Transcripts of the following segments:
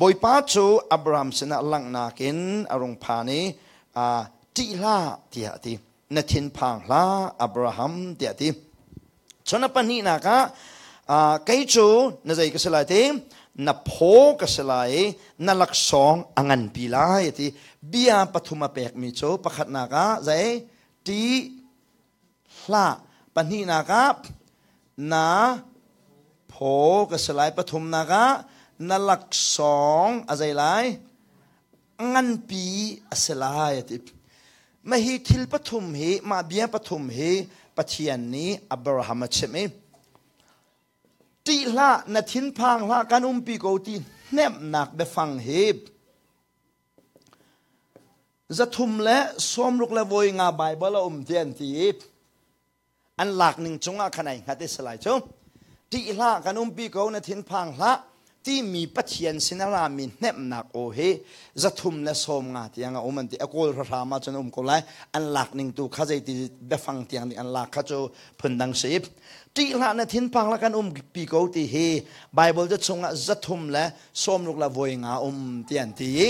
Bawipa cu Abraham sinah langhnak in a rung phan i ṭih hlah tiah a ti. Na thinphang hlah Abraham tiah a ti. Cun a pahnihnak ah kei cu na zei ka si lai ti na phaw ka si lai i na laksawng a nganpi lai a ti. Bia pathum a pekmi cu pakhatnak ah zei ṭih hlah pahnihnak ah na phaw ka si lai pathumnak ah na laksawng a zei lai nganpi a si lai a ti mah hi thil pathum hi mah bia pathum hi Pathian nih Abraham a chimh i ṭih hlah na thinphang hlah kan umpi ko ti hnemhnak biafang hi 365 Baibal a um ti an ti i an lak ning cungah khan ai hngat i salai cu ṭih hlah kan umpi ko na thinphang hlah timi Pathian sin a rami hnemhnak aw hi 390 tiang a um an ti a kawl hram ah cun um ko lai an lak ning tu kha zeiti biafang tiang nih an lak kha cu phundang si ṭih hlah na thinphang hlah kan umpi ko ti hi Baibal ca chungah 365 um ti an ti i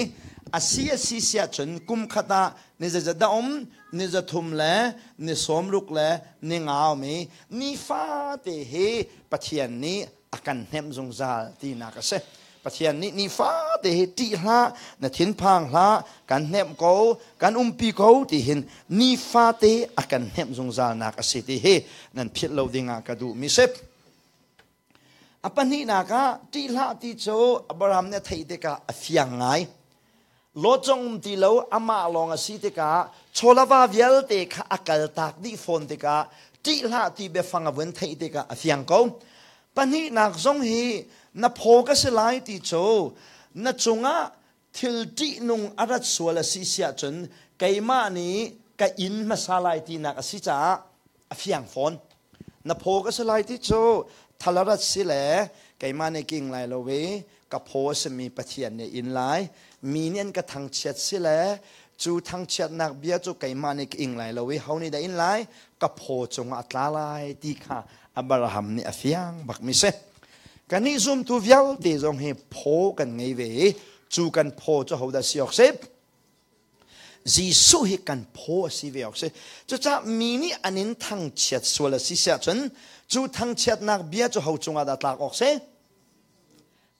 a si a si siah cun kum khat ah ni zeizat dah um ni zathum le ni sawmruk le ni nga um i nifate hi Pathian nih a kan hnemh zungzal tinak a si. Pathian nih nifate hi ṭih hlah na thinphang hlah kan hnemh ko kan umpi ko ti hin nifate a kan hnemh zungzalnak a si ti hi nan philh lo dingah ka duhmi si. A pahnihnak ah ṭih hlah ti cu Abraham nih a theih tikah a fiang ngai. Lot zong um ti lo, amah lawng a si tikah chawlava vialte kha a kaltak dih fawn tikah ṭih hlah ti biafang a vun theih tikah a fiang ko. Pahnihnak zong hi na phaw ka si lai ti cu na cungah thil ṭihnung a rat sual a si siah cun keimah nih ka inn hmasa lai tinak a si caah a fiang fawn. Na phaw ka si lai ti cu thalarat si le keimah nih king lai lo i ka phaw a simi Pathian nih in lai. Mi nih an ka thangchiat si le cu thangchiatnak bia cu keimah nih ka ing lai lo i ho nih dah in lai ka phaw cungah a tla lai ti kha Abraham nih a fiang bakmi si. Kannih zumtu vialte zong hi phaw kan ngei ve i cu kan phaw cu hodah si awk si? Jesuh hi kan phaw a si ve awk si. Cucaah mi nih an in thangchiat sual a si siah cun cu thangchiatnak bia cu ho cungah dah tlak awk si?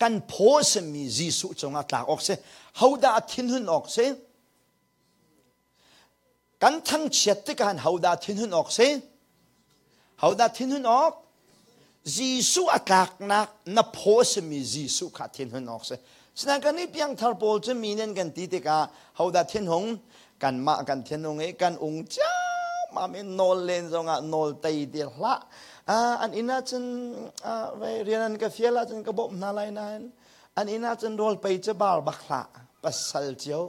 Kan phaw a simi Jesuh cungah tlak awk si. Hodah a thinhun awk si? Kan thangchiat tikah hodah thinhun awk si? Hodah thinhun awk? Jesuh a tlaknak na phaw a simi Jesuh kha thinhun awk si. Sinain kan i piangthar pawl cu mi nih kan ti tikah hodah thinhung? Kanmah kan thinhung i kan ung ciammam in nawl len zongah nawl tei ti hlah. An inn ahcun rian an ka fial ahcun ka bawmh hna lai nain an inn ahcun rawl pei cu bar bak hlah. Pasal cio.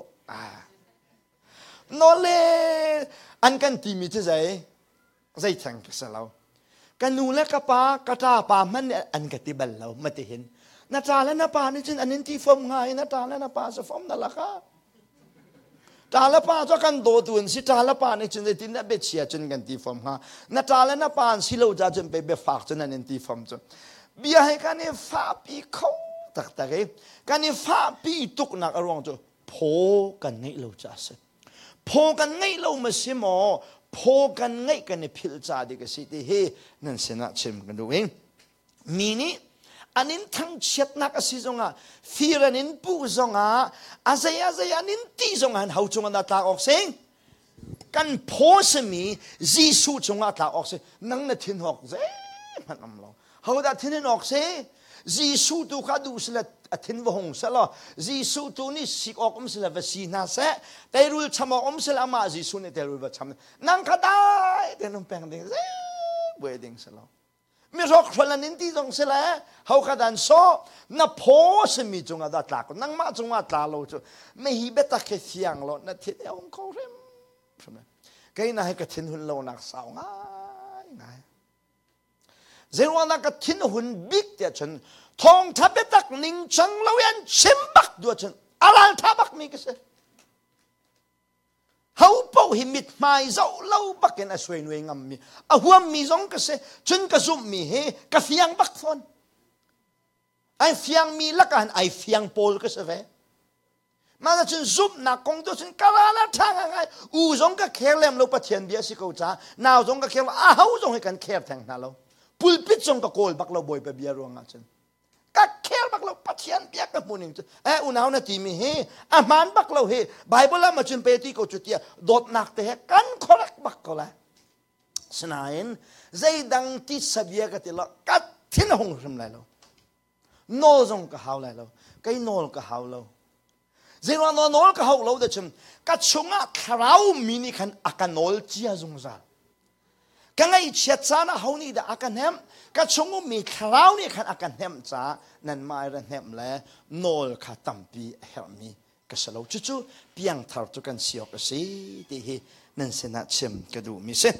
Nawl le an kan timi cu zei? Zei theng ka si lo. Ka nu le ka pa, ka ṭa pa hmanh nih an ka ti bal lo matihin. Na ṭa le na pa nih cun an in ti fom hnga i na ṭa le na pa cu fom na laka. Ṭa le pa cu kan dawtu an si. Ṭa le pa nih cun zeitin dah biachia cun kan ti fom hnga. Na ṭa le na pa an si lo ca cun pei biafak cun an in ti fom cu. Bia he kan i fahpi kho taktak i kan i fahpi tuknak a ruang cu phaw kan ngeih lo ca a si. Phaw kan ngeih lo ma si maw phaw kan ngeih kan i philh ca dik a si ti hi nan sinah chim kan duh i mi nih an in thangchiatnak a si zongah fir an in puh zongah a zei a zei an in ti zongah an ho cungah dah tlak awk si kan phaw simi Jesuh cungah tlak awk si nang na thin hawk zeihmanh um lo Hodah thin in awk si? Jesuh tu kha duh sile a thin va hung selaw Jesuh tu nih sik awk um sile va si hna seh teirul cham awk um sile amah Jesuh nih teirul va cham nang kha dai ten um peng ding zei buai ding selaw mi hrokhrol an in ti zong sile ho kha dan so na phaw simi cungah dah tlak nangmah cungah tla lo cu na hi biatak he fiang lo na thin e hung kho hrim hrim kei na he ka thin hun lo nak sau ngai ngai Zeiruangah ka thinhun bik tiah cun thawngtha biatak ningcang lo in an chim bak duh ahcun a raltha bakmi ka si. Ho paoh hi mithmai zoh lo bakin a suainuai ngammi, a huammi zong ka si, cun ka zumhmi hi ka fiang bak fawn. Ai fiangmi lakah hin ai fiang pawl ka si ve. Mah cun zumhnak kong tu cun ka ral a ṭha ngai. U zong ka kher lem lo Pathian bia si ko ca. Nau zong ka kher lo. Aho zong hi kan kher theng hna lo. Pulpit zong ka kawl bak lo Bawipa bia ruangah cun. Ka kher bak lo Pathian bia ka hmu ning cu. Eh unau na timi hi a hmaan bak lo hi. Bible ah ma cun pe ti ko cu tiah dawtnak te he kan correct bak ko lai. Sinain zeidang titsa bia ka ti lo ka thin a hung hrim lai lo. Nawl zong ka hau lai lo. Kei nawl ka hau lo. Zeiruang nawl nawl ka hau lo de chim ka chungah thlarau mi nih khan a ka nawl cia zungzal. Ka ngaihchiat caan ah ho nih dah a ka hnemh? Ka chung ummi thlarau nih khan a ka hnemh caah nanmah i ra hnemh le nawl kha tampi a herhmi ka si lo. Cucu piangthar cu kan si awk a si ti hi nan sinah chim ka duhmi si.